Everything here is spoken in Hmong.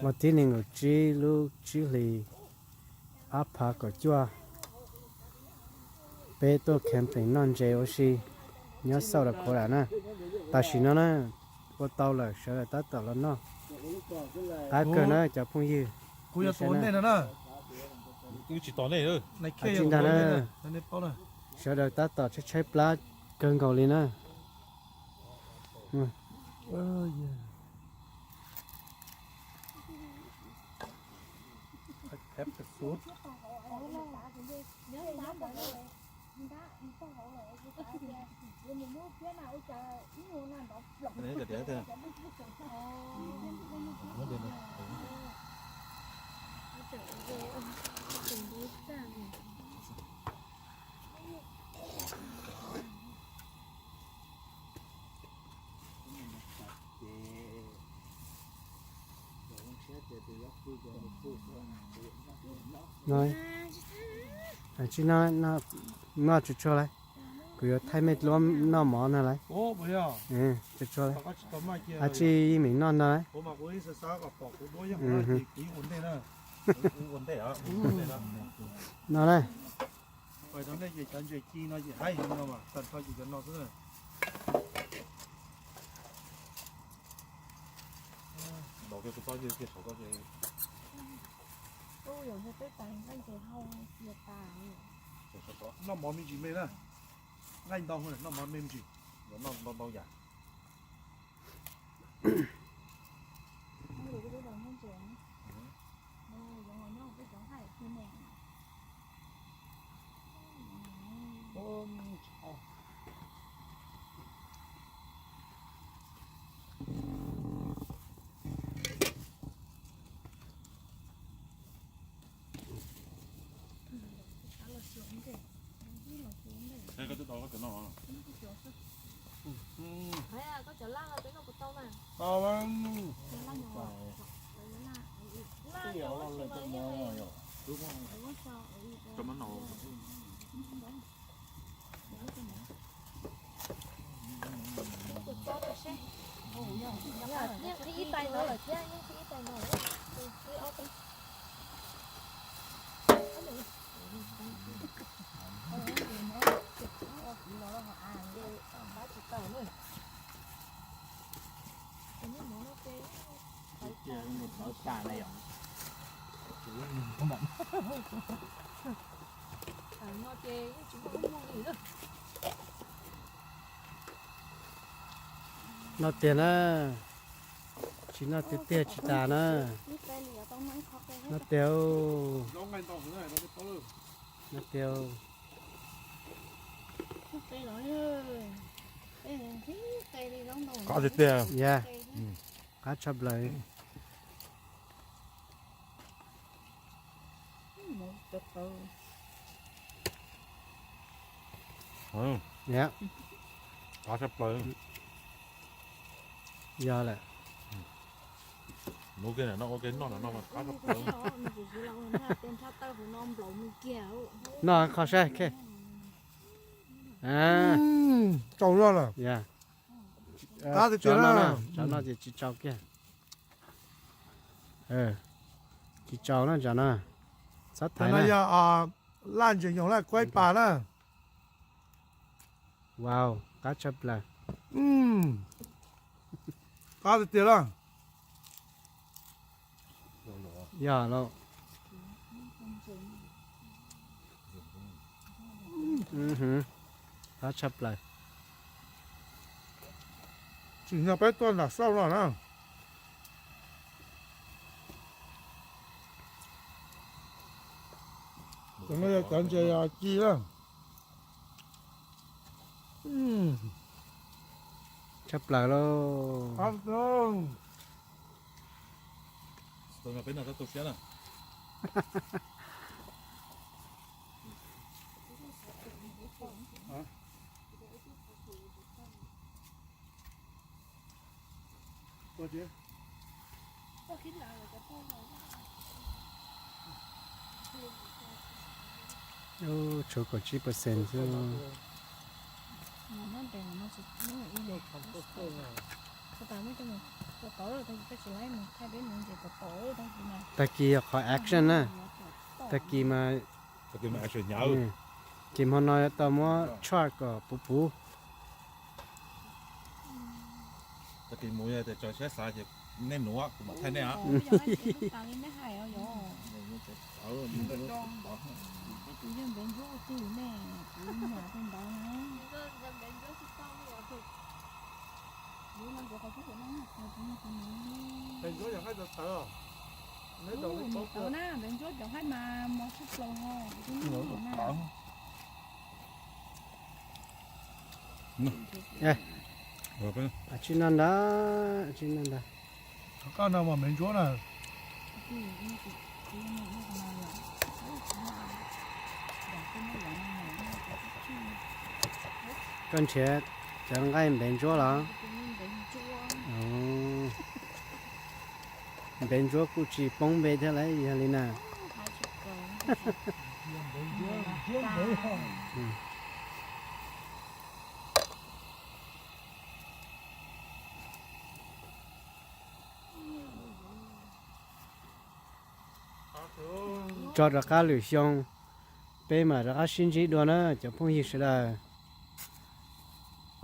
Vas thib nees nkaum tsib lub tsib hlis ob phav kaum cuaj, peb tuaj camping noj ntses ua si nyob South Dakota na. Tam sim no na, ua tau lawm sawv daws tab tom los noj. Qab kawg na cov phooj ywg. Kuv yog tus ua ntej no na. Wb tsis tos nej. Tsis ntag na. Sawv daws tab tom tshaib tshaib plab kawg nkaus li na. Tsis noj, noj tsuag tsuag lauj. Kuv yuav thaij mej luab noj mov no lauj. Tsuag tsuag lauj. Ab tsi yeej meem noj no lauj. No na. Noj mov me ntsis me na. Nqaij ntau, noj mov me ntsis. Noj ntau ntau yam. Yeej qhib ib tais no lawm thiab, yeej qhib ib tais no lawm. Noj tiag na, tsis noj tiag tiag tsis tas na. Noj tiag, noj tiag. Qab tiag tiag. Yog, qab tshaj plaws. Yog, qab tshaj plaws. Yog lawm. Noj qhov saib. Tau zoj lawm. Yog, tsov noj ces tsis tsau kiag. Tsis tsau na tsov no. Txhob thaiv na. Yog laj ntses nyoos laj kuaib pas na. Wow, qab tshaj plaws. Qab tiag tiag na. Yog lauj. Qab tshaj plaws. Tsim nyog peb tuaj nram xauj no na. Cov no yog cov ntses ci na. Tshaj plaws lauj. Tshuav kaum tsib percent xwb. Tag kis yog qhov action na. Tag kis mas, ces hmo no yuav tau muab tshoj kom puv puv. Tsis no ntag, tsis no ntag. Koj no mas npev ntsuab na. Koj nrhiav cov nqaij npev ntsuab los? Npev ntsuab kuj tsis poob npe thiab lauj, yog li na. Tso rov qab lwm xyoo, peb mam rov qab sib ntsib dua na cov phooj ywg sawv daws.